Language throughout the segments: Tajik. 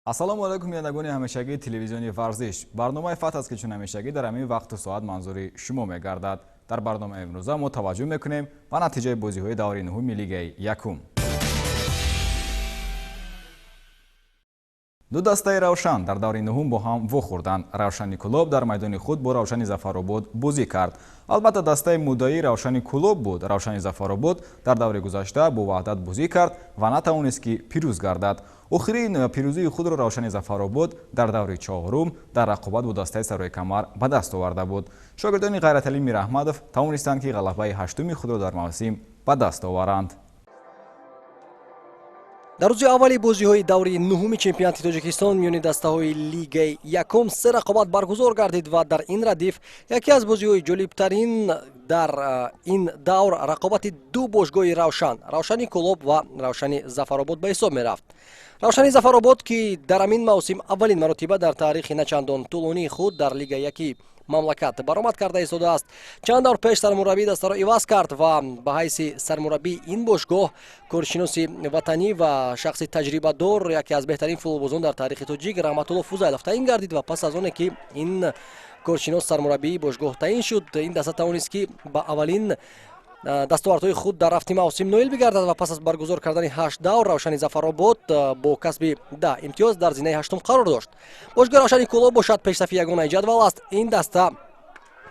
Ассалому алайкум, бинандагони ҳамешагии телевизиони «Варзиш». Барномаи «Фатҳ» аст, ки чун ҳамешагӣ дар ҳамин вақту соат манзури шумо мегардад. Дар барномаи имрӯза мо таваҷҷӯҳ мекунем ба натиҷаи бозиҳои даври нуҳуми лигаи якум. Ду дастаи «Равшан» дар даври нуҳум бо ҳам вохӯрданд. «Равшани Кӯлоб» дар майдони худ бо «Равшани Зафаробод» бозӣ кард. Албатта, дастаи муддаӣ «Равшани Кӯлоб» буд. «Равшани Зафаробод» дар даври гузашта бо «Ваҳдат» бозӣ кард ва натавонист, ки пирӯз гардад. Охирин пирӯзии худро «Равшани Зафаробод» дар даври чорум дар рақобат бо дастаи «Сарои Камар» ба даст оварда буд. Шогирдони Ғайраталӣ Мираҳмадов тавонистанд, ки ғалабаи ҳаштуми худро дар мавсим ба даст оваранд. Дар рӯзи аввали бозиҳои даври нуҳуми чемпионати Тоҷикистон миёни дастаҳои лигаи якум се рақобат баргузор гардид ва дар ин радиф яке аз бозиҳои ҷолибтарин дар ин давр рақобати ду бошгоҳи «Равшан», «Равшани Кӯлоб» ва «Равшани Зафаробод» ба ҳисоб мерафт. «Равшани Зафаробод», ки дар ҳамин мавсим аввалин маротиба дар таърихи начандон тӯлонии худ дар лигаи яки мамлакат баромад карда истодааст, чанд давр пеш сармураббии дастаро иваз кард ва ба ҳайси сармураббии ин бошгоҳ коршиноси ватанӣ ва шахси таҷрибадор, яке аз беҳтарин футболбозон дар таърихи тоҷик Раҳматулло Фузайлов таъин гардид. Ва пас аз оне ки ин коршинос сармураббии бошгоҳ таъин шуд, ин даста тавонист, ки ба аввалин дастовардҳои худ дар рафти мавсим ноил бигардад. Ва пас аз баргузор кардани ҳашт давр «Равшани Зафаробод» бо касби 10 имтиёз дар зинаи ҳаштум қарор дошт. Бошгоҳи «Равшани Кӯлоб» бошад, пешсафи ягонаи ҷадвал аст. Ин даста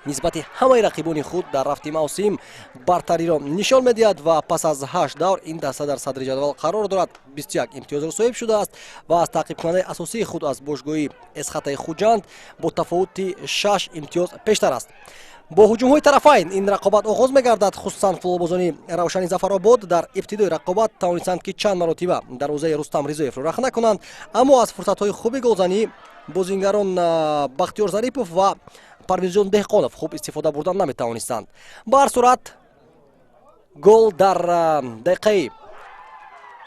нисбати ҳамаи рақибони худ дар рафти мавсим бартариро нишон медиҳад ва пас аз ҳашт давр ин даста дар садри ҷадвал қарор дорад, 21 имтиёзро соҳиб шудааст ва аз таъқибкунандаи асосии худ, аз бошгоҳи «Эсхатаи Хуҷанд», бо тафовути шаш имтиёз пештар аст. Бо ҳуҷумҳои тарафайн ин рақобат оғоз мегардад. Хусусан футболбозони «Равшани Зафаробод» дар ибтидои рақобат тавонистанд, ки чанд маротиба дарвозаи Рустам Ризоевро рахна кунанд, аммо аз фурсатҳои хуби голзанӣ бозингарон Бахтиёр Зарипов ва Парвизҷон Деҳқонов хуб истифода бурдан наметавонистанд. Ба ҳар сурат, гол дар дақиқаи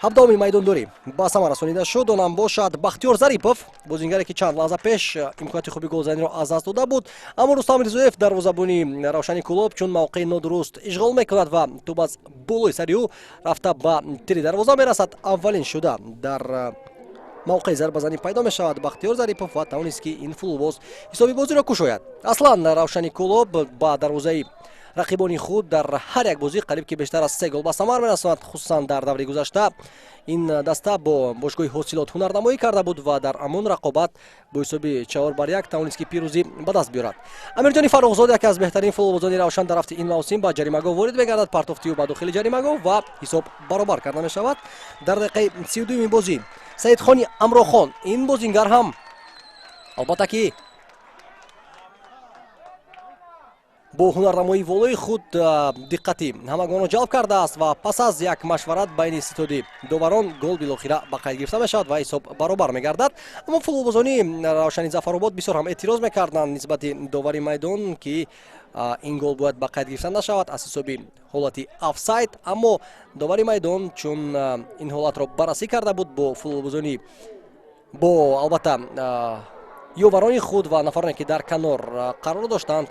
17-уми майдондорӣ ба самар расонида шуд. Онам бошад Бахтиёр Зарипов, бозингаре, ки чанд лаҳза пеш имконияти хуби голзаниро аз даст дода буд. Аммо Рустам Ризоев, дарвозабони «Равшани Кӯлоб», чун мавқеи нодуруст ишғол мекунад ва тӯб аз болои сари ӯ рафта ба тири дарвоза мерасад. Аввалин шуда дар мавқеи зарбазанӣ пайдо мешавад Бахтиёр Зарипов ва тавонист, ки ин футболбоз ҳисоби бозиро кушояд. Аслан «Равшани Кӯлоб» ба дарвозаи рақибони худ дар ҳар як бозӣ қариб ки бештар аз се гол ба самар мерасонад. Хусусан дар даври гузашта ин даста бо бошгоҳи «Ҳосилот» ҳунарнамоӣ карда буд ва дар ҳамон рақобат бо ҳисоби 4-1 тавонист, ки пирӯзӣ ба даст биёрад. Амирҷони Фаррухзод, яке аз беҳтарин футболбозони «Равшан» дар рафти ин мавсим, ба ҷаримагоҳ ворид мегардад. Партофти ӯ ба дохили ҷаримагоҳ ва ҳисоб баробар карда мешавад. Дар дақиқаи 32-юми бозӣ Саидхони Амрохон, ин бозингар ҳам албатта ки бо ҳунарнамоии волои худ диққати ҳамагонро ҷалб кардааст ва пас аз як машварат байни ситоди доварон гол билохира ба қайд гирифта мешавад ва ҳисоб баробар мегардад. Аммо футболбозони «Равшани Зафаробод» бисёр ҳам эътироз мекарданд нисбати довари майдон, ки ин гол бояд ба қайд гирифта нашавад аз ҳисоби ҳолати офсайд. Аммо довари майдон, чун ин ҳолатро баррасӣ карда буд бо футболбозони, бо албатта ёварони худ ва нафароне, ки дар канор қарор доштанд,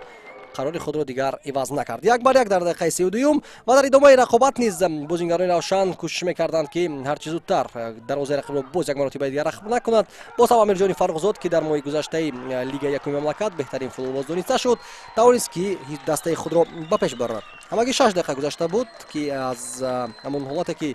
қарори худро дигар иваз накард. 1-1 дар дақиқаи 32-юм. Ва дар идомаи рақобат низ бозингарони «Равшан» кӯшиш мекарданд, ки ҳарчи зудтар дарвозаи рақибро боз як маротибаи дигар рахна накунад. Боз ҳам Амирҷони Фаррухзод, ки дар моҳи гузаштаи лигаи якуми мамлакат беҳтарин футболбоз дониста шуд, тавонист, ки дастаи худро ба пеш барад. Ҳамагӣ 6 дақиқа гузашта буд, ки аз ҳамон ҳолате ки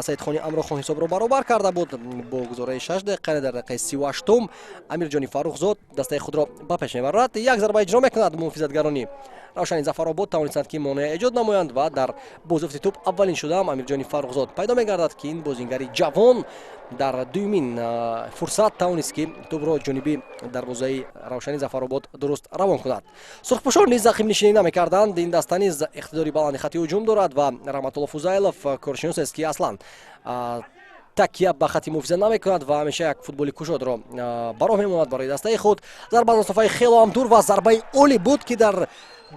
Саидхони Амрохон ҳисобро баробар карда буд, бо гузораи 6 дақиқа, дар дақиқаи 38-ум Амирҷони Фаррухзод дастаи худро ба пеш мебарад. Як зарба иҷро мекунад. Муҳофизатгарони «Равшани Зафаробод» тавонистанд, ки монеа эҷод намоянд ва дар бозёфти тӯб аввалин шудаам Амирҷони Фаррухзод пайдо мегардад, ки ин бозингари ҷавон дар дуюмин фурсат тавонист, ки тӯбро ҷониби дарвозаи «Равшани Зафаробод» дуруст равон кунад. Сурхпӯшон низ ақибнишинӣ намекарданд. Ин даста низ иқтидори баланди хати ҳуҷум дорад ва Раҳматулло Фузайлов коршиносест, ки аслан такя ба хати муҳофиза намекунад ва ҳамеша як футболи кушодро ба роҳ мемонад барои дастаи худ. Зарба аз масофаи хело ҳам дур ва зарбаи олӣ буд, ки дар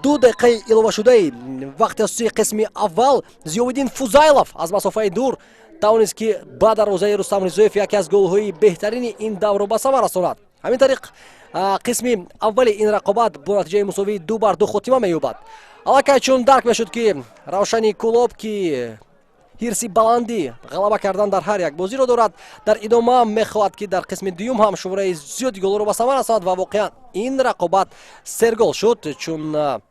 2 дақиқаи иловашудаи вақти асосии қисми аввал Зиёвиддин Фузайлов аз масофаи дур тавонист, ки ба дарвозаи Рустам Ризоев яке аз голҳои беҳтарини ин даврро ба самар расонад. Ҳамин тариқ қисми аввали ин рақобат бо натиҷаи мусовии 2-2 хотима меёбад. Аллакай чун дарк мешуд, ки «Равшани Кӯлоб», ки Ҳирси баландӣ ғалаба кардан дар ҳар як бозиро дорад. Дар идома мехоҳад, ки дар қисми дуюм ҳам шумораи зиёди голҳоро ба самар расонад ва воқеан ин рақобат сергол шуд, чун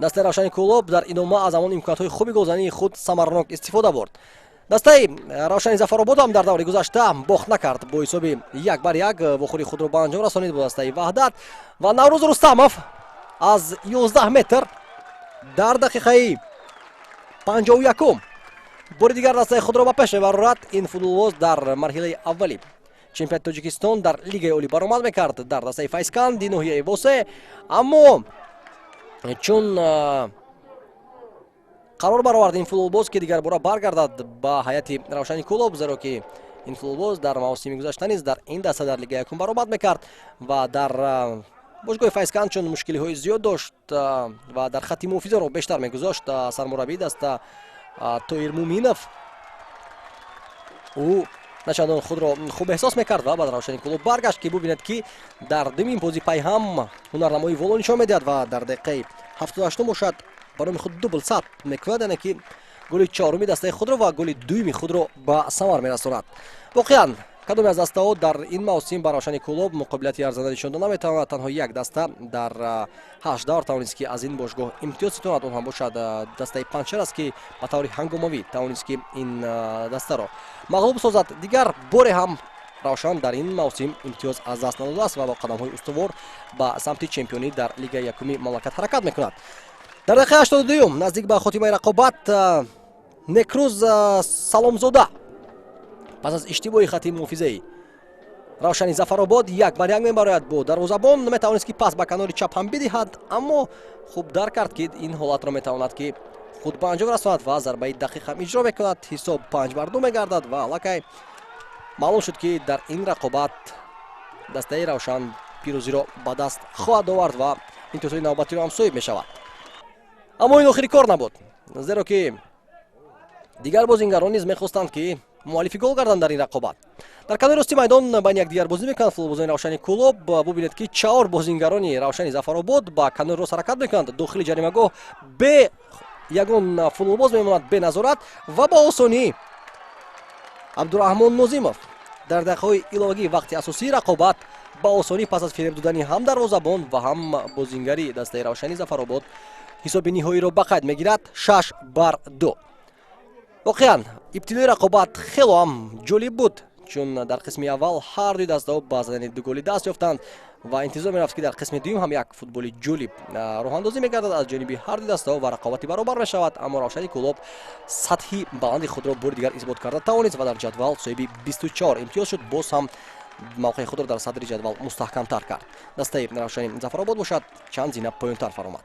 дастаи Равшани Кӯлоб дар идома аз ҳамон имкониятҳои хуби голзании худ самаранок истифода бурд. Дастаи Равшани Зафаробод ҳам дар даври гузашта бохт накард, бо ҳисоби 1-1 вохӯрии худро ба анҷом расонид бо дастаи Ваҳдат. Ва Наврӯз Рустамов аз 11 метр дар дақиқаи 51 бори дигар дастаи худро ба пеш мебарорад. Ин футболбоз дар марҳилаи аввали чемпионати Тоҷикистон дар Лигаи олӣ баромад мекард дар дастаи Файзканди ноҳияи Восе, аммо чун қарор баровард ин футболбоз, ки дигарбора баргардад ба ҳайати Равшани Кӯлоб, зеро ки ин футболбоз дар мавсими гузашта низ дар ин даста дар Лигаи якум баромад мекард ва дар бошгоҳи Файзканд чун мушкилиҳои зиёд дошт ва дар хатти муҳофизаро бештар мегузошт сармураббии даста Тоир Муминов, ӯ начандон худро хуб эҳсос мекард ва ба Равшани Кӯлоб баргашт, ки бубинад, ки дар дуюмин бозӣ пайҳам ҳунарнамоии воло нишон медиҳад ва дар дақиқаи 78 бошад, ба номи худ дубл сабт мекунад, яъне ки голи чаҳоруми дастаи худро ва голи дуюми худро ба самар мерасонад. Воқеан, кадоме аз дастаҳо дар ин мавсим ба Равшани Кӯлоб муқобилияти арзанда нишон дода наметавонад. Танҳо як даста дар ҳашт давр тавонист, ки аз ин бошгоҳ имтиёз ситонад, он ҳам бошад дастаи Панҷшер аст, ки ба таври ҳангомавӣ тавонист, ки ин дастаро мағлуб созад. Дигар боре ҳам Равшан дар ин мавсим имтиёз аз даст надодааст ва бо қадамҳои устувор ба самти чемпионӣ дар Лигаи якуми мамлакат ҳаракат мекунад. Дар дақиқаи 82, наздик ба хотимаи рақобат, Некрӯз Саломзода пас аз иштибоҳи хати муҳофизаи Равшани Зафаробод 1-1 мебарояд бо дарвозабон. Метавонист, ки пас ба канори чап ҳам бидиҳад, аммо хуб дарк кард, ки ин ҳолатро метавонад, ки худ ба анҷом расонад ва зарбаи дақиқ ҳам иҷро мекунад. Ҳисоб 5-2 мегардад ва аллакай маълум шуд, ки дар ин рақобат дастаи Равшан пирӯзиро ба даст хоҳад овард ва имтиёзҳои навбатиро ҳам соҳиб мешавад. Аммо ин охири кор набуд, зеро ки дигар бозингарон низ мехостанд, ки муаллифи гол гарданд дар ин рақобат. Дар канори рости майдон байни якдигар бозӣ мекунанд футболбозони Равшани Кӯлоб. Бубинед, ки чаҳор бозингарони Равшани Зафаробод ба канори рост ҳаракат мекунанд. Дохили ҷаримагоҳ бе ягон футболбоз мемонад бе назорат ва ба осонӣ Абдураҳмон Нозимов дар дақиқаҳои иловагии вақти асосии рақобат ба осонӣ пас аз фиреб додани ҳам дарвозабон ва ҳам бозингари дастаи Равшани Зафаробод ҳисоби ниҳоиро ба қайд мегирад: 6-2. Воқеан, ибтидои рақобат хело ҳам ҷолиб буд, чун дар қисми аввал ҳар дуи дастаҳо ба задани ду голи даст ёфтанд ва интизор мерафт, ки дар қисми дуюм ҳам як футболи ҷолиб роҳандозӣ мегардад аз ҷониби ҳар дуи дастаҳо ва рақобати баробар мешавад. Аммо Равшани Кӯлоб сатҳи баланди худро бори дигар исбот карда тавонист ва дар ҷадвал соҳиби 24 имтиёз шуд, боз ҳам мавқеи худро дар садри ҷадвал мустаҳкамтар кард. Дастаи Равшани Зафаробод бошад, чанд зина поёнтар фаромад.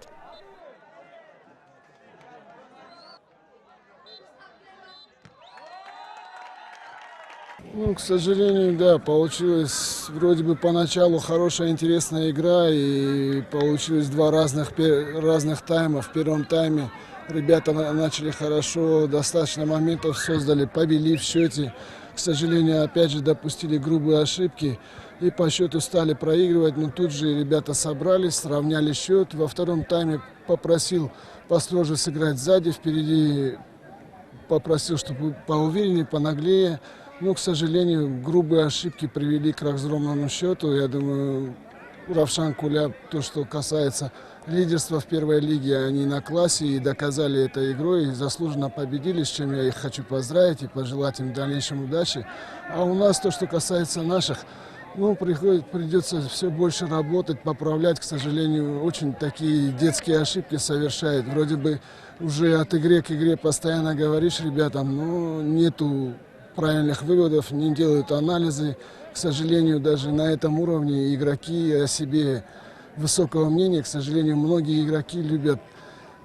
Ну, к сожалению, да, получилось вроде бы поначалу хорошая, интересная игра, и получилось два разных тайма. В первом тайме ребята начали хорошо, достаточно моментов создали, повели в счете. К сожалению, опять же допустили грубые ошибки и по счету стали проигрывать, но тут же ребята собрались, сравняли счет. Во втором тайме попросил построже сыграть сзади, впереди попросил, чтобы поувереннее, понаглее. Но, к сожалению, грубые ошибки привели к разгромному счету. Я думаю, Равшан Куляб, то, что касается лидерства в первой лиге, они на классе и доказали это игрой, и заслуженно победили, с чем я их хочу поздравить и пожелать им в дальнейшем удачи. А у нас, то, что касается наших, ну, придется все больше работать, поправлять. К сожалению, очень такие детские ошибки совершают. Вроде бы уже от игры к игре постоянно говоришь ребятам, но нету правильных выводов, не делают анализы. К сожалению, даже на этом уровне игроки о себе высокого мнения. К сожалению, многие игроки любят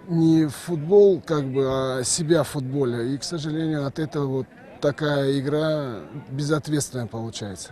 не футбол, как бы, а себя в футболе. И, к сожалению, от этого вот такая игра безответственная получается.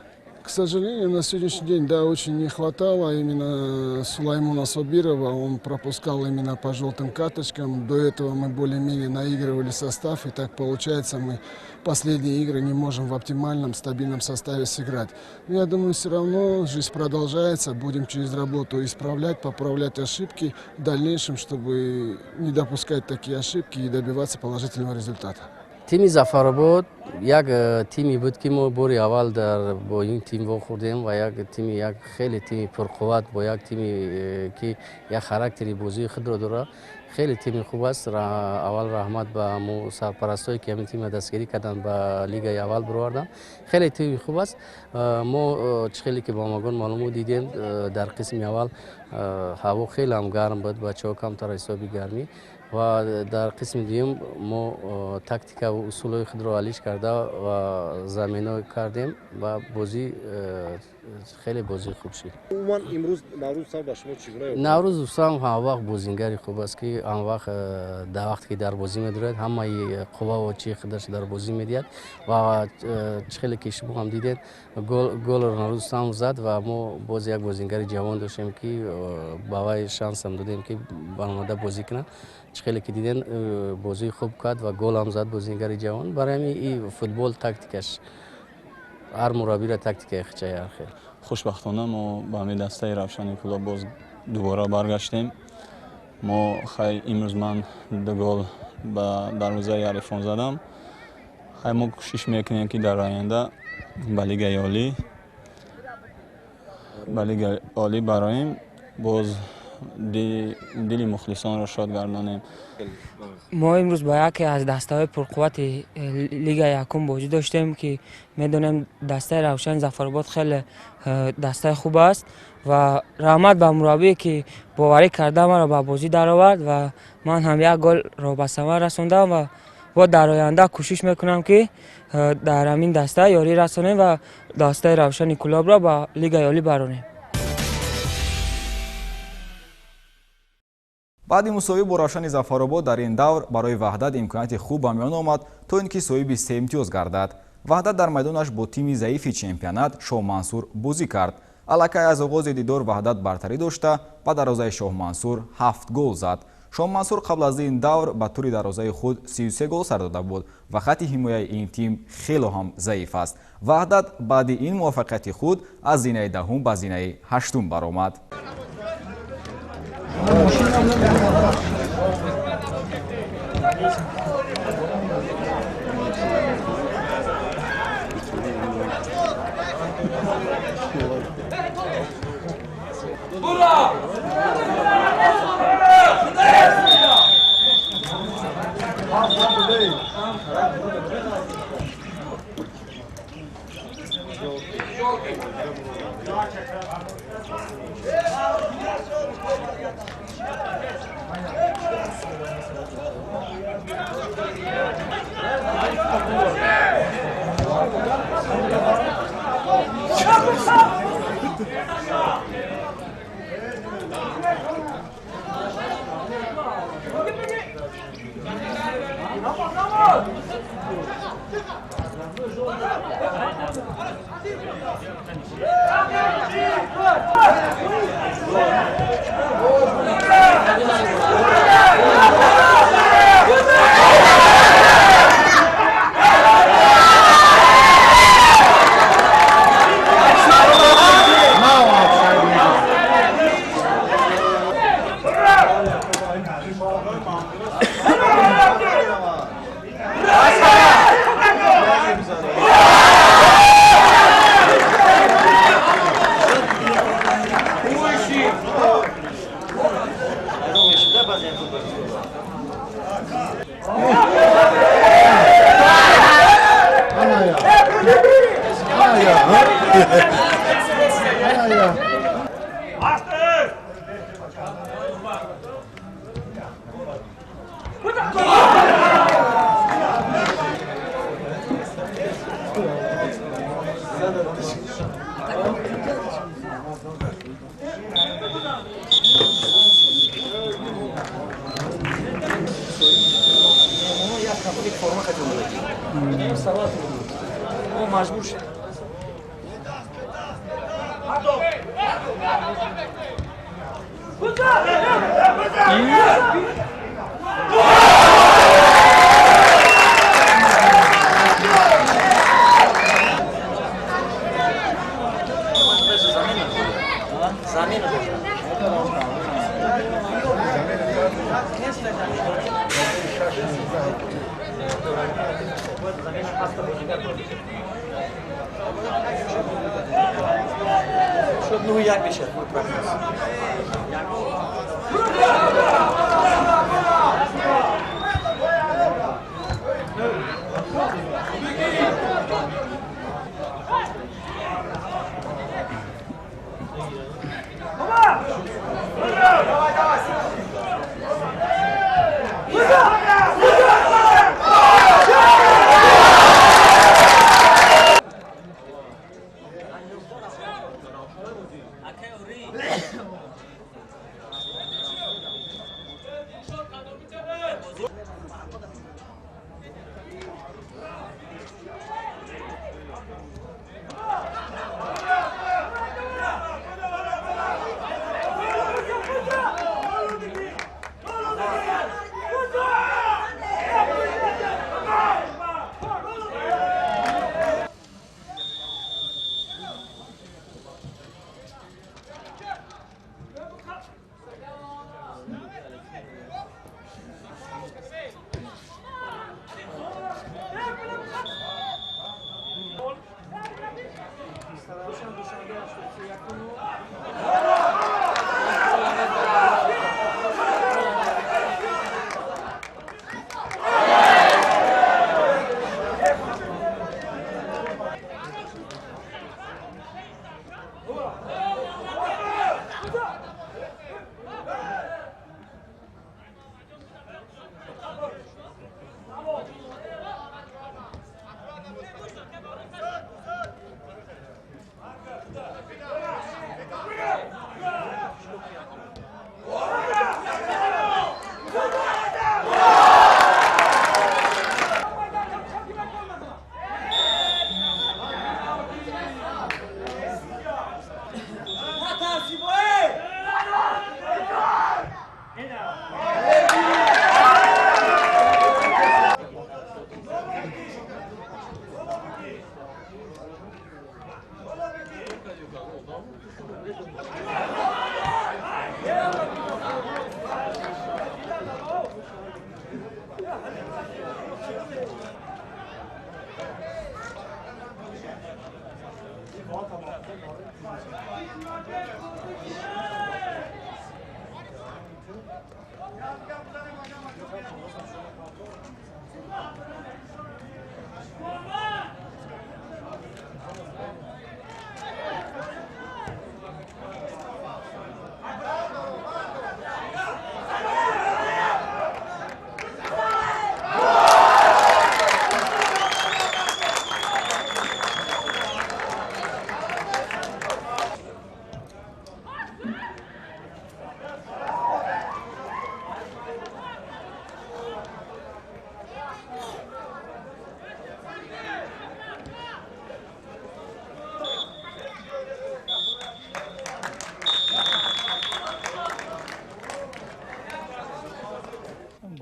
К сожалению, на сегодняшний день, да, очень не хватало именно Сулаймона Собирова. Он пропускал именно по желтым карточкам. До этого мы более-менее наигрывали состав, и так получается, мы последние игры не можем в оптимальном, стабильном составе сыграть. Но я думаю, все равно жизнь продолжается. Будем через работу исправлять, поправлять ошибки в дальнейшем, чтобы не допускать такие ошибки и добиваться положительного результата. Тими Зафаробод як тиме буд, ки мо бори аввал дар бо ин тим вохӯрдем ва як тими як хеле тими пурқувват бо як тими, ки як характери бозии худро дорад. Хеле тими хуб аст. Аввал раҳмат ба мо сарпарастое, ки ҳамин тимро дастгирӣ карданд, ба лигаи аввал бироварданд. Хеле тими хуб аст. Мо чӣ хеле ки ба ҳамагон маълумот дидем, дар қисми аввал ҳаво хеле ҳам гарм буд, бачаҳо камтар ҳисоби гармӣ, ва дар қисми дуюм мо тактика ва усулҳои худро алиш карда ва замино кардем ва бозӣ хеле бозии хуб шуд. Умуман, имрӯз Наврӯз Рустам ба шумо чӣ гуна? Наврӯз Рустам ҳамавақт бозингари хуб аст, ки ҳамавақт дар вақте ки дар бозӣ медорад, ҳамаи қувваву чии худаш дар бозӣ медиҳад. Ва чӣ хеле ки шумо ҳам дидед, голро Наврӯз Рустам зад ва мо боз як бозингари ҷавон доштем, ки ба вай шансам додем, ки баромада бозӣ кунад. Чӣ хеле ки диден, бозии хуб кард ва гол ҳам зад бозингари ҷавон. Барои ҳамин и футбол тактикаш, ҳар мураббиро тактикаи хичаи ҳар хел. Хушбахтона, мо ба ҳамин дастаи Равшани Кӯлоб боз дубора баргаштем. Мо хай, имрӯз ман ду гол ба дарвозаи ҳарифон задам. Хай, мо кӯшиш мекунем, ки дар оянда ба лигаи олӣ бароем, боз дили мухлисонро шод гардонем. Мо имрӯз ба яке аз дастаҳои пурқуввати лигаи якум бозӣ доштем, ки медонем, дастаи Равшани Зафаробод хеле дастаи хуб аст. Ва раҳмат ба мураббие, ки боварӣ карда маро ба бозӣ даровард ва ман ҳам як голро ба самар расондам. Ва бо дар оянда кӯшиш мекунам, ки дар ҳамин даста ёрӣ расонем ва дастаи Равшани Кӯлобро ба лигаи олӣ баронем. Баъди мусовӣ бо Равшани Зафаробод дар ин давр барои Ваҳдат имконияти хуб ба миён омад, то ин ки соҳиби се имтиёз гардад. Ваҳдат дар майдонаш бо тими заифи чемпионат Шоҳмансур бозӣ кард. Аллакай аз оғози дидор Ваҳдат бартарӣ дошта, ба дарвозаи Шоҳмансур ҳафт гол зад. Шоҳмансур қабл аз ин давр ба тури дарвозаи худ 33 гол сар дода буд ва хатти ҳимояи ин тим хело ҳам заиф аст. Ваҳдат баъди ин муваффақияти худ аз зинаи даҳум ба зинаи ҳаштум баромад.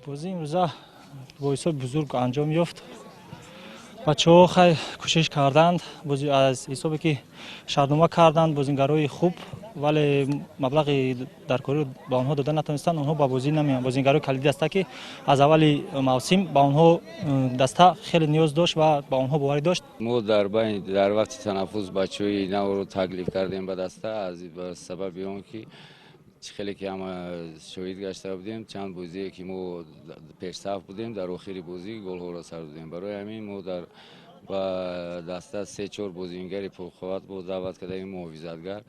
Бозии имрӯза бо ҳисоби бузург анҷом ёфт. Бачаҳо хай кӯшиш карданд, аз ҳисобе ки шартнома карданд, бозингарои хуб, вале маблағи даркориро ба онҳо дода натавонистанд, онҳо ба бозӣ намеоянд. Бозингарои калидӣ даста ки аз аввали мавсим ба онҳо даста хеле ниёз дошт ва ба онҳо боварӣ дошт. Мо дар вақти танаффус бачаҳои навро таклиф кардем ба даста аз сабаби он ки хеле ки ҳама шоҳид гашта будем, чанд бозие ки мо пешсаф будем, дар охири бозӣ голҳоро сар додем. Барои ҳамин мо ба даста 3-4 бозингари пурқувват бо даъват кардаем, муҳофизатгар.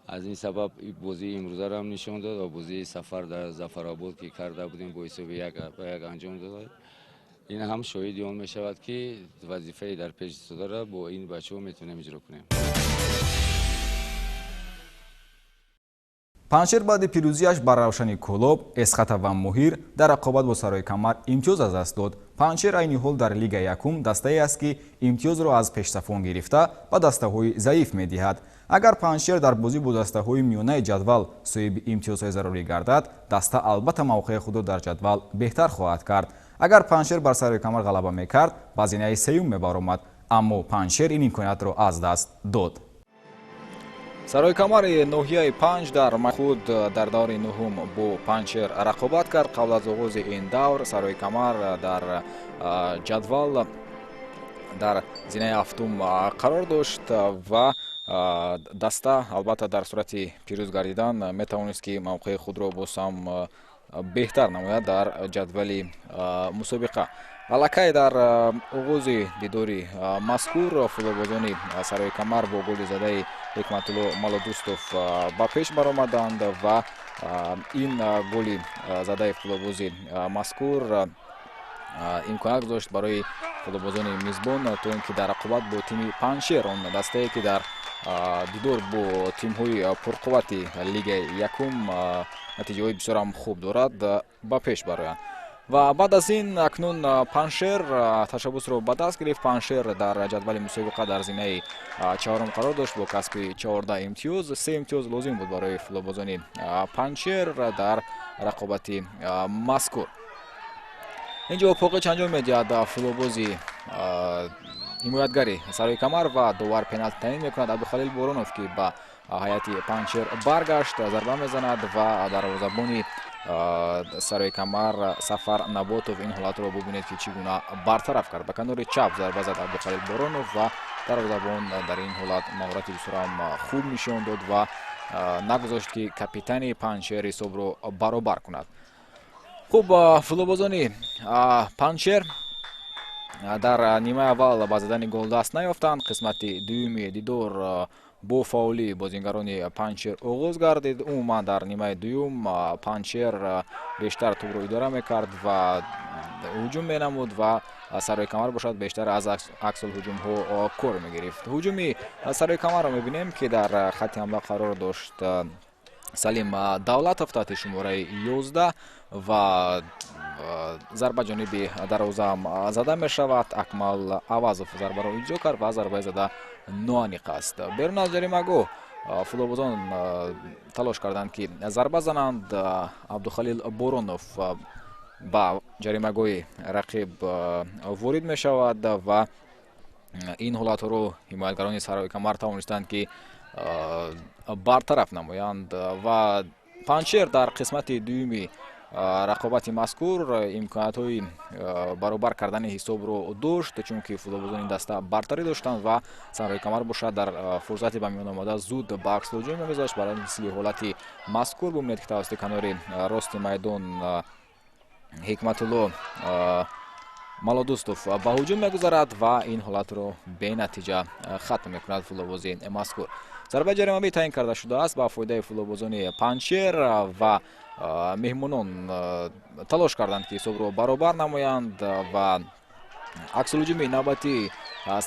Аз ин сабаб бозии имрӯзаро ҳам нишон дод ва бозии сафар дар Зафаробод ки карда будем бо ҳисоби 1-1 анҷом дод. Ин ҳам шоҳиди он мешавад ки вазифаи дар пеш истодаро бо ин бачаҳо метавонем иҷро кунем. Панҷшер баъди пирӯзиаш бар Равшани Кӯлоб, Эсхата ва Муҳир дар рақобат бо Сарои Камар имтиёз аз даст дод. Панҷшер айни ҳол дар Лигаи якум дастае аст, ки имтиёзро аз пешсафон гирифта ба дастаҳои заиф медиҳад. Агар Панҷшер дар бозӣ бо дастаҳои миёнаи ҷадвал соҳиби имтиёзҳои зарурӣ гардад, даста албатта мавқеи худро дар ҷадвал беҳтар хоҳад кард. Агар Панҷшер бар Сарои Камар ғалаба мекард, ба зинаи сеюм мебаромад, аммо Панҷшер ин имкониятро аз даст дод. Сарои Камари ноҳияи Панҷ дар худ дар даври нуҳум бо Панҷшер рақобат кард. Қабл аз оғози ин давр Сарои Камар дар ҷадвал дар зинаи ҳафтум қарор дошт ва даста албатта дар сурати пирӯз гардидан метавонист, ки мавқеи худро боз ҳам беҳтар намояд дар ҷадвали мусобиқа. Аллакай дар оғози дидори мазкур футболбозони Сарои Камар бо голи задаи Ҳикматулло Малодустов ба пеш баромаданд ва ин голи задаи футболбози мазкур имконият гузошт барои футболбозони мизбон, то ин ки дар рақобат бо тими Панҷшер, он дастае ки дар дидор бо тимҳои пурқуввати Лигаи якум натиҷаҳои бисёрам хуб дорад, ба пеш бароянд. Ва баъд аз ин акнун Панҷшер ташаббусро ба даст гирифт. Панҷшер дар ҷадвали мусобиқа дар зинаи чаҳорум қарор дошт бо касби 14 имтиёз. Се имтиёз лозим буд барои футболбозони Панҷшер дар рақобати мазкур. Инҷо поқич анҷом медиҳад футболбози ҳимоятгари Сарои Камар ва довар пеналти таъин мекунад. Абдухалил Боронов, ки ба ҳайати Панҷшер баргашт, зарба мезанад ва дарвозабони Сарои Камар Сафар Наботов ин ҳолатро бубинед, ки чӣ гуна бартараф кард. Ба канори чап зарба зад Абдухалил Боронов ва дарвозабон дар ин ҳолат маҳорати бисёрам хуб нишон дод ва нагузошт, ки капитани Панҷшер ҳисобро баробар кунад. Хуб, футболбозони Панҷшер дар нимаи аввал ба задани гол даст наёфтанд. Қисмати дуюми дидор бо фаъолии бозингарони Панҷшер оғоз гардид. Умуман, дар нимаи дуюм Панҷшер бештар тӯбро идора мекард ва ҳуҷум менамуд ва Сарои Камар бошад, бештар аз аксулҳуҷумҳо кор мегирифт. Ҳуҷуми Сарои Камарро мебинем, ки дар хатти ҳамла қарор дошт Салим Давлатов таҳти шумораи 11 ва зарба ҷониби дарвозаам зада мешавад. Акмал Авазов зарбаро иҷро кард ва зарбаи зада ноаниқ аст. Берун аз ҷаримагоҳ футболбозон талош карданд, ки зарба зананд. Абдухалил Боронов ба ҷаримагоҳи рақиб ворид мешавад ва ин ҳолатҳоро ҳимоятгарони Сарои Камар тавонистанд, ки бартараф намоянд. Ва Панҷшер дар қисмати дуюми рақобати мазкур имкониятҳои баробар кардани ҳисобро дошт, чунки футболбозони даста бартарӣ доштанд ва Сарои Камар бошад, дар фурсати ба миён омода зуд ба аксулҳуҷум мегузашт. Барои мисли ҳолати мазкур бубинед, ки тавассути канори рости майдон Ҳикматулло Малодустов ба ҳуҷум мегузарад ва ин ҳолатро бенатиҷа хатм мекунад футболбози мазкур. Зарбаи ҷаримавӣ таъин карда шудааст ба фоидаи футболбозони Панҷшер ва меҳмонон талош карданд, ки ҳисобро баробар намоянд. Ва аксулҳуҷуми навбатии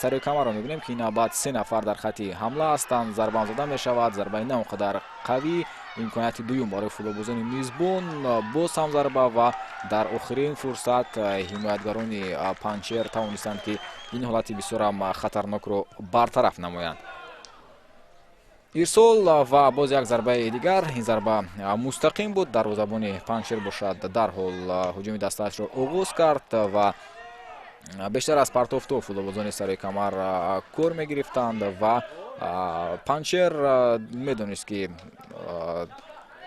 Сарои Камарро мебинем, ки ин навбат се нафар дар хатти ҳамла ҳастанд. Зарбаам зада мешавад, зарбаи на он қадар қавӣ. Имконияти дуюм барои футболбозони мизбон, боз ҳам зарба ва дар охирин фурсат ҳимоятгарони Панҷшер тавонистанд, ки ин ҳолати бисёрам хатарнокро бартараф намоянд. Ирсол ва боз як зарбаи дигар. Ин зарба мустақим буд. Дарвозабони Панҷшер бошад, дарҳол ҳуҷуми дастаашро оғоз кард ва бештар аз партофто футболбозони Сарои Камар кор мегирифтанд. Ва Панҷшер медонист, ки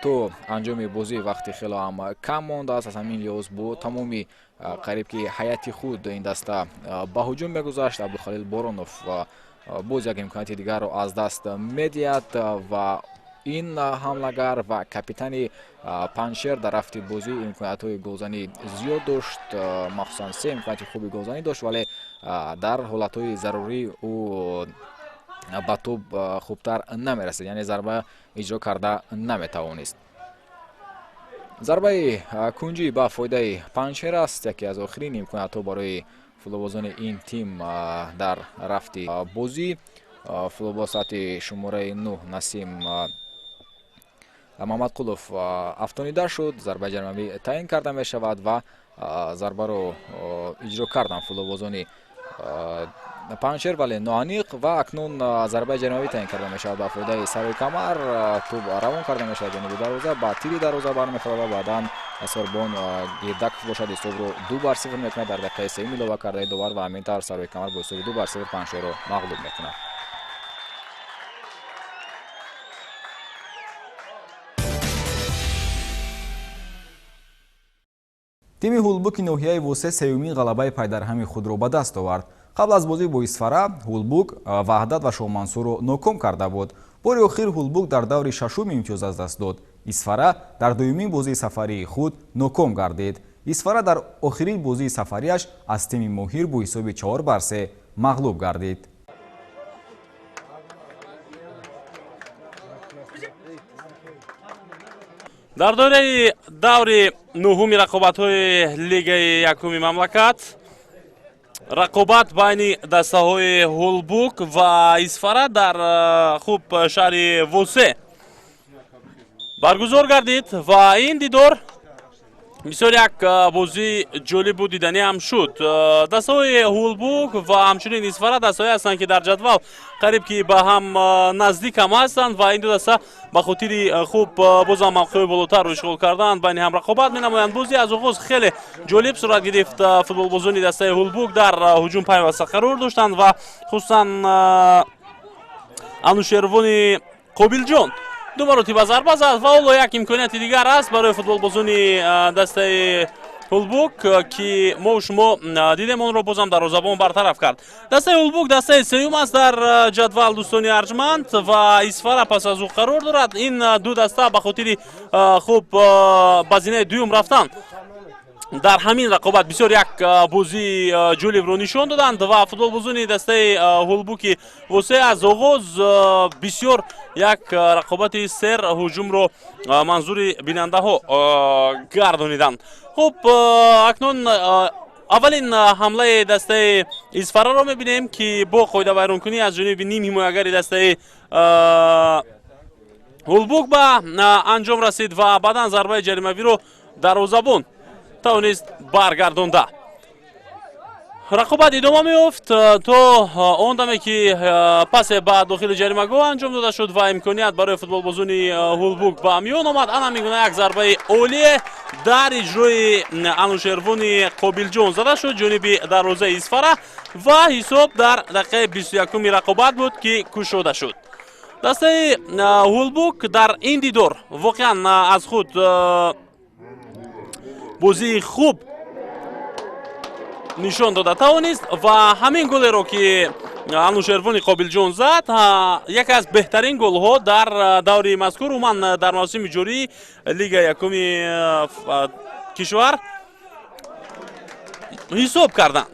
то анҷоми бозӣ вақти хело ҳам кам мондааст. Аз ҳамин лиҳоз бо тамоми қариб ки ҳайати худ ин даста ба ҳуҷум мегузашт. Абдухалил Боронов боз як имконияти дигарро аз даст медиҳад ва ин ҳамлагар ва капитани Панҷшер дар рафти бозӣ имкониятҳои голзанӣ зиёд дошт, махсусан се имконияти хуби голзанӣ дошт, вале дар ҳолатҳои зарурӣ ӯ ба тӯб хубтар намерасид, яъне зарба иҷро карда наметавонист. Зарбаи кунҷӣ ба фоидаи Панҷшер аст, яке аз охирин имкониятҳо барои футболбозони ин тим дар рафти бозӣ. Футболбоз таҳти шумораи 9 Насим Мамадқулов афтонида шуд. Зарбаи ҷаримавӣ таъин карда мешавад ва зарбаро иҷро карданд футболбозони Панҷшер, вале ноаниқ ва акнун зарбаи ҷаримавӣ таъин карда мешавад ба фоидаи Сарои Камар. Тӯб равон карда мешавад ҷониби дарвоза, ба тири дарвоза бармехӯрад ва баъдан Сорбон Гирдаков бошад ҳисобро 2-0 мекунад дар дақиқаи сеюм илова кардаи довар ва ҳамин тавр Сарои Камар бо ҳисоби 2-0 Панҷшерро мағлуб мекунад. Тими Ҳулбуки ноҳияи Восе сеюмин ғалабаи пайдарҳами худро ба даст овард. Қабл аз бозӣ бо Исфара Ҳулбук Ваҳдат ва Шоҳмансурро ноком карда буд. Бори охир Ҳулбук дар даври шашум имтиёз аз даст дод. Исфара дар дуюмин бозии сафарии худ ноком гардид. Исфара дар охирин бозии сафарияш аз тими Моҳир бо ҳисоби 4-3 мағлуб гардид. Дар доираи даври нуҳуми рақобатҳои лигаи якуми мамлакат рақобат байни дастаҳои Ҳулбук ва Исфара дар хуб шаҳри Восе баргузор гардид ва ин дидор бисёр як бозии ҷолибу диданӣ ҳам шуд. Дастаҳои Ҳулбук ва ҳамчунин Исфара дастаҳое ҳастанд, ки дар ҷадвал қариб ки ба ҳам наздик ҳам ҳастанд ва ин ду даста ба хотири хуб бозам мавқеъҳои болотарро ишғол карданд байни ҳам рақобат менамоянд. Бозӣ аз оғоз хеле ҷолиб сурат гирифт. Футболбозони дастаи Ҳулбук дар ҳуҷум пайваста қарор доштанд ва хусусан Анушервони Қобилҷон ду маротиба зарба зад ва ҳоло як имконияти дигар аст барои футболбозони дастаи Ҳулбук, ки мо шумо дидем онро бозам дарвозабон бартараф кард. Дастаи Ҳулбук дастаи сеюм аст дар ҷадвал, дӯстони арҷманд, ва Исфара пас аз ӯ қарор дорад. Ин ду даста ба хотири хуб ба зинаи дуюм рафтан дар ҳамин рақобат бисёр як бозии ҷолибро нишон доданд ва футболбозони дастаи Ҳулбуки Восе аз оғоз бисёр як рақобати сер ҳуҷумро манзури бинандаҳо гардониданд. Хуб, акнун аввалин ҳамлаи дастаи Исфараро мебинем, ки бо қоидавайронкунӣ аз ҷониби ним ҳимоягари дастаи Ҳулбук ба анҷом расид ва баъдан зарбаи ҷаримавиро дарвозабон тавонист баргардонда. Рақобат идома меёфт то он даме, ки пасе ба дохили ҷаримагоҳ анҷом дода шуд ва имконият барои футболбозони Ҳулбук ба миён омад. Ана мегуна як зарбаи олие дар иҷрои Анушервони Қобилҷон зада шуд ҷониби дарвозаи Исфара ва ҳисоб дар дақиқаи 21-уми рақобат буд, ки кушода шуд. Дастаи Ҳулбук дар ин дидор воқеан аз худ бозии хуб нишон дода тавонист ва ҳамин голеро, ки Анушервони Қобилҷон зад, яке аз беҳтарин голҳо дар даври мазкур, умуман дар мавсими ҷории лига якуми кишвар ҳисоб карданд.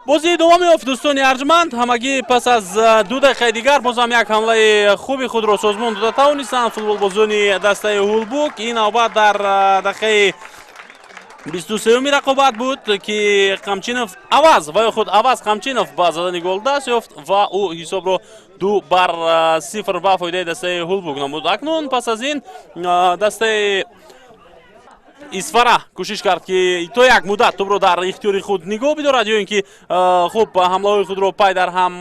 Бозӣ идома меёфт, дӯстони арҷманд. Ҳамагӣ пас аз 2 дақиқаи дигар бозам як ҳамлаи хуби худро созмон дода тавонистанд футболбозони дастаи Ҳулбук. Ин навбат дар дақиқаи 23-уми рақобат буд, ки Қамчинов Аваз ва ё худ Аваз Қамчинов ба задани гол даст ёфт ва ӯ ҳисобро 2-0 ба фоидаи дастаи Ҳулбук намуд. Акнун пас аз ин дастаи Исфара кӯшиш кард, ки то як муддат тӯбро дар ихтиёри худ нигоҳ бидорад ё ин ки хуб ҳамлаҳои худро пай дар ҳам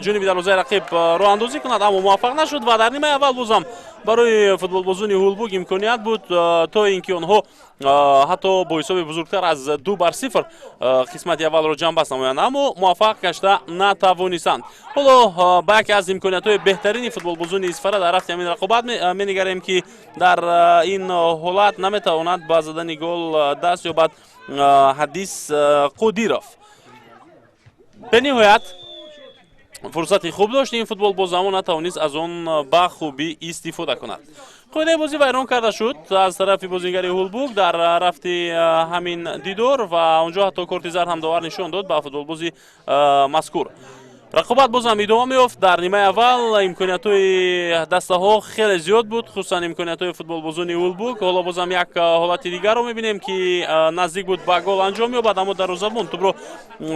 ҷониби дарвозаи рақиб роҳандозӣ кунад, аммо муваффақ нашуд ва дар нимаи аввал бозам барои футболбозони Ҳулбук имконият буд то ин ки онҳо ҳатто бо ҳисоби бузургтар аз 2-0 қисмати аввалро ҷамъбаст намоянд, аммо муваффақ гашта натавонистанд. Ҳоло ба яке аз имкониятҳои беҳтарини футболбозони Исфара дар рафти ҳамин рақобат менигарем, ки дар ин ҳолат наметавонад ба задани гол даст ёбад Ҳадис Қодиров. Бениҳоят фурсати хуб дошт ин футболбоз, аммо натавонист аз он ба хубӣ истифода кунад. Қоидаи бозӣ вайрон карда шуд аз тарафи бозигари Ҳулбук дар рафти ҳамин дидор ва онҷо ҳатто корти зард ҳам довар нишон дод ба футболбози мазкур. Рақобат бозам идома меёфт. Дар нимаи аввал имкониятҳои дастаҳо хеле зиёд буд, хусусан имкониятҳои футболбозони Ҳулбук. Ҳоло бозам як ҳолати дигарро мебинем, ки наздик буд ба гол анҷом ёбад, аммо дарвозабон тӯбро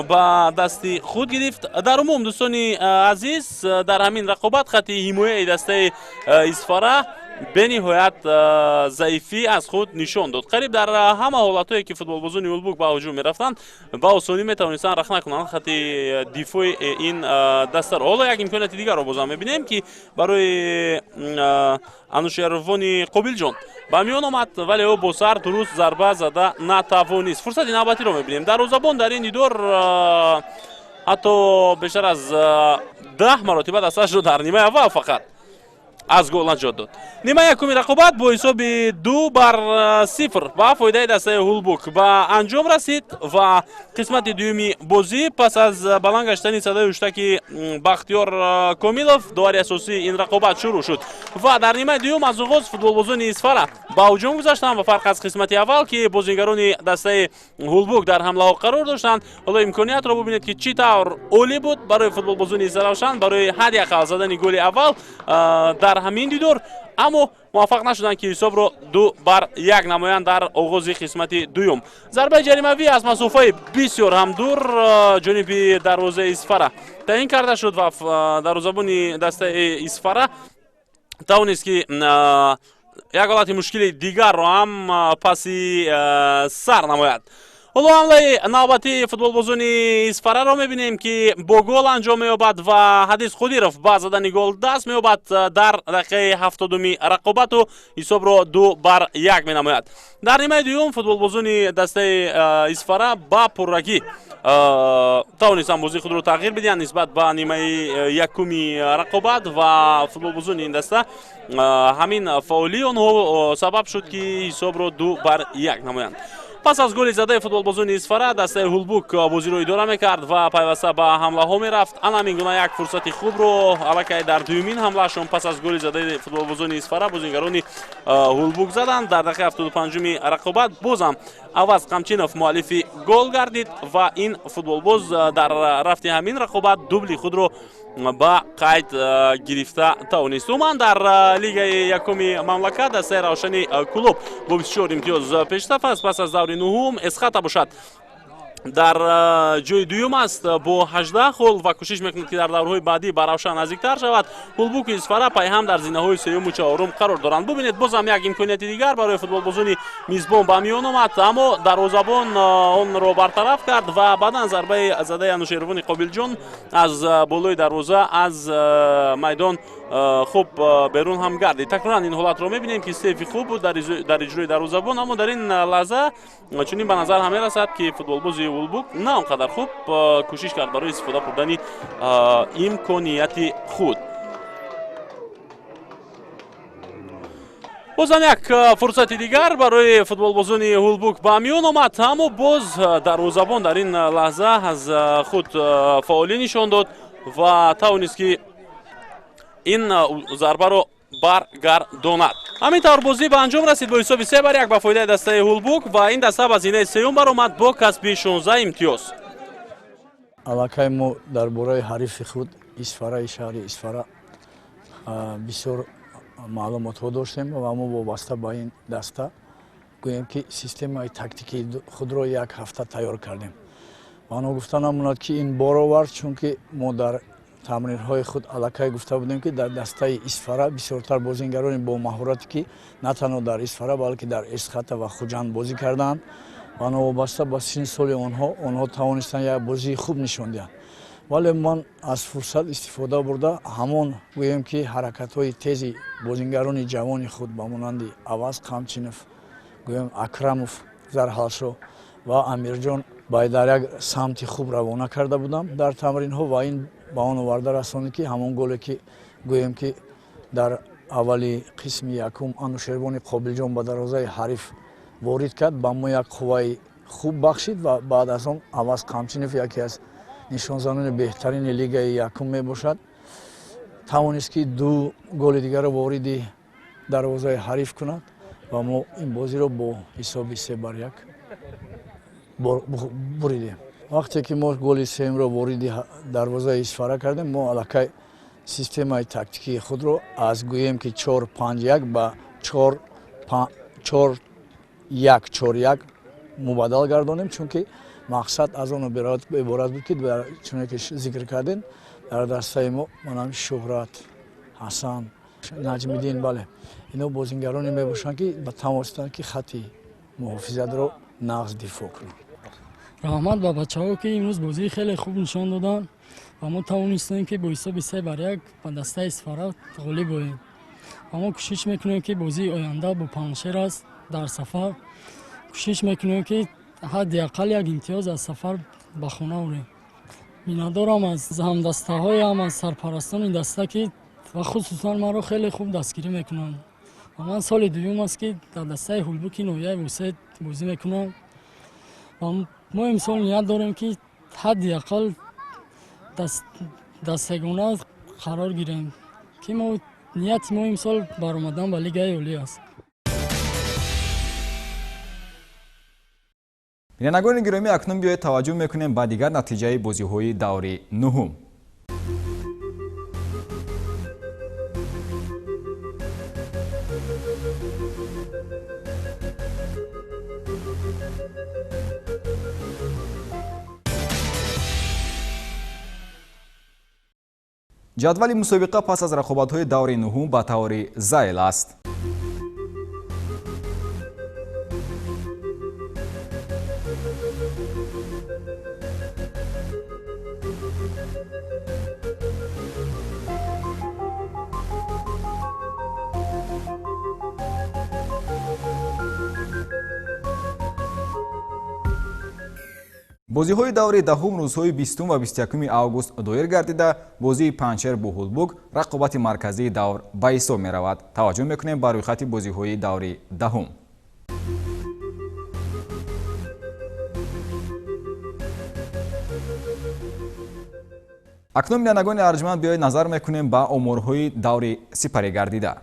ба дасти худ гирифт. Дар умум, дӯстони азиз, дар ҳамин рақобат хатти ҳимояи дастаи Исфара бениҳоят заифӣ аз худ нишон дод. Қариб дар ҳама ҳолатҳое, ки футболбозони Ҳулбук ба ҳуҷум мерафтанд, ба осонӣ метавонистанд рахна кунанд хатти дифои ин дастаро. Ҳоло як имконияти дигарро бозам мебинем, ки барои Анушервони Қобилҷон ба миён омад, вале ӯ бо сар дуруст зарба зада натавонист. Фурсати навбатиро мебинем. Дарвозабон дар ин дидор ҳатто бештар аз 10 маротиба дасташро дар нимаи аввал фақат аз гол наҷот дод. Нимаи якуми рақобат бо ҳисоби 2-0 ба фоидаи дастаи Ҳулбук ба анҷом расид ва қисмати дуюми бозӣ пас аз баланд гаштани садои ҳуштаки Бахтиёр Комилов, довари асосии ин рақобат, шурӯъ шуд. Ва дар нимаи дуюм аз оғоз футболбозони Исфара ба ҳуҷум гузаштанд ва фарқ аз қисмати аввал, ки бозигарони дастаи Ҳулбук дар ҳамлаҳо қарор доштанд, ҳоло имкониятро бубинед, ки чӣ тавр олӣ буд барои футболбозони Истаравшан барои ҳадди ақал задани голи аввал дар ҳамин дидор, аммо муваффақ нашуданд, ки ҳисобро 2-1 намоянд. Дар оғози қисмати дуюм зарбаи ҷаримавӣ аз масофаи бисёр ҳам дур ҷониби дарвозаи Исфара таъин карда шуд ва дарвозабони дастаи Исфара тавонист, ки як ҳолати мушкили дигарро ҳам паси сар намояд. Ҳоло ҳамлаи навбатии футболбозони Исфараро мебинем, ки бо гол анҷом меёбад ва Ҳадис Қодиров ба задани гол даст меёбад дар дақиқаи 70-уми рақобату ҳисобро 2-1 менамояд. Дар нимаи дуюм футболбозони дастаи Исфара ба пуррагӣ тавонистанд бозии худро тағйир бидиҳанд нисбат ба нимаи якуми рақобат ва футболбозони ин даста ҳамин фаъолии онҳо сабаб шуд, ки ҳисобро 2-1 намоянд. Пас аз голи задаи футболбозони Исфара дастаи Ҳулбук бозиро идора мекард ва пайваста ба ҳамлаҳо мерафт. Ана ҳамин гуна як фурсати хубро аллакай дар дуюмин ҳамлаашон пас аз голи задаи футболбозони Исфара бозигарони Ҳулбук заданд. Дар дақиқаи 75-уми рақобат бозам Аваз Қамчинов муаллифи гол гардид ва ин футболбоз дар рафти ҳамин рақобат дубли худро ба қайд гирифта тавонист. Умуман, дар лигаи якуми мамлакат дастаи Равшани Кӯлоб бо 24 имтиёз пешсаф аст. Пас аз даври нуҳум Эсхата бошад дар ҷои дуюм аст бо 18 хол ва кӯшиш мекунад, ки дар даврҳои баъдӣ ба Равшан наздиктар шавад. Ҳулбуку Исфара пайҳам дар зинаҳои сеюму чаҳорум қарор доранд. Бубинед, бозам як имконияти дигар барои футболбозони мизбон ба миён омад, аммо дарвозабон онро бартараф кард ва баъдан зарбаи задаи Анушервони Қобилҷон аз болои дарвоза аз майдон хуб берун ҳам гардид. Такроран ин ҳолатро мебинем, ки сейфи хуб буд дар иҷрои дарвозабон, аммо дар ин лаҳза чунин ба назар ҳам мерасад, ки футболбози Ҳулбук на он қадар хуб кӯшиш кард барои истифода бурдани имконияти худ. Бозам як фурсати дигар барои футболбозони Ҳулбук ба миён омад, аммо боз дарвозабон дар ин лаҳза аз худ фаъолӣ нишон дод ва тавонист, ки ин зарбаро баргардонад. Ҳамин тавр бозӣ ба анҷом расид бо ҳисоби 3-1 ба фоидаи дастаи Ҳулбук ва ин даста ба зинаи сеюм баромад бо касби 16 имтиёз. Аллакай мо дар бораи ҳарифи худ, Исфараи шаҳри Исфара, бисёр маълумотҳо доштем ва мо вобаста ба ин даста гӯем, ки системаи тактикии худро як ҳафта тайёр кардем. Ва ногуфта намонад, ки ин бор овард, чунки мо дар тамринҳои худ аллакай гуфта будем, ки дар дастаи Исфара бисёртар бозингарони бо маҳорате, ки на танҳо дар Исфара, балки дар Эсхата ва Хуҷанд бозӣ карданд ва новобаста ба синни соли онҳо, онҳо тавонистанд як бозии хуб нишон диҳанд. Вале ман аз фурсат истифода бурда, ҳамон гӯем, ки ҳаракатҳои тези бозингарони ҷавони худ ба монанди Аваз Қамчинов, гӯем, Акрамов Зарҳалшо ва Амирҷон ба дар як самти хуб равона карда будам дар тамринҳо ва ин ба он оварда расонид, ки ҳамон голе, ки гӯем, ки дар аввали қисми якум Анушервони Қобилҷон ба дарвозаи ҳариф ворид кард, ба мо як қувваи хуб бахшид ва баъд аз он Аваз Қамчинов, яке аз нишонзанони беҳтарини лигаи якум мебошад, тавонист, ки ду голи дигарро вориди дарвозаи ҳариф кунад ва мо ин бозиро бо ҳисоби 3-1 буридем. Вақте ки мо голи сеюмро вориди дарвозаи Исфара кардем, мо аллакай системаи тактикии худро аз гӯем ки 4-5-1 ба 4-1-4-1 мубаддал гардонем, чунки мақсад аз он иборат буд ки чуне ки зикр кардем, дар дастаи мо манам Шуҳрат, Ҳасан, Наҷмиддин, бале, ино бозингароне мебошанд ки ба тавонистанд ки хати муҳофизатро нағз дифоъ кунанд. Раҳмат ба бачаҳо ки имрӯз бозии хеле хуб нишон доданд ва мо тавонистем ки бо ҳисоби 3-1 ба дастаи Исфара ғолиб оем. Ва мо кӯшиш мекунем ки бозии оянда бо Панҷшер аст дар сафар, кӯшиш мекунем ки ҳадди ақал як имтиёз аз сафар ба хона орем. Миннатдорам аз ҳамдастаҳоям, аз сарпарастони даста ки ва хусусан маро хеле хуб дастгирӣ мекунанд. Ва ман соли дуюм аст ки дар дастаи Ҳулбуки ноҳияи Восеъ бозӣ мекунам ва мо имсол ният дорем ки ҳадди ақал дастсегона қарор гирем, ки нияти мо имсол баромадан ба Лигаи Олӣ аст. Бинандагони гиромӣ, акнун биёед таваҷҷӯҳ мекунем ба дигар натиҷаи бозиҳои даври нуҳум. Ҷадвали мусобиқа пас аз рақобатҳои даври нуҳум ба таври зайл аст. Бозиҳои даври даҳум рӯзҳои 20 ва 21 август доир гардида, бозии Панҷшер бо Ҳулбук рақобати марказии давр ба ҳисоб меравад. Таваҷҷӯҳ мекунем ба рӯйхати бозиҳои даври даҳум. Акнун бинандагони арҷманд, биёед назар мекунем ба оморҳои даври сипарӣ гардида.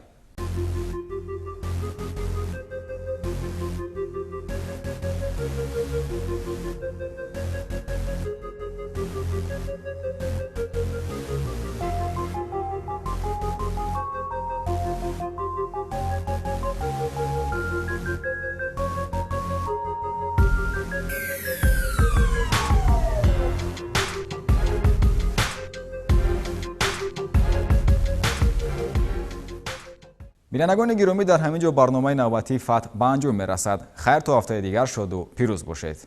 Бинандагони гиромӣ, дар ҳамин ҷо барномаи навбатии Фатҳ ба анҷом мерасад. Хайр, то ҳафтаи дигар шоду пирӯз бошед.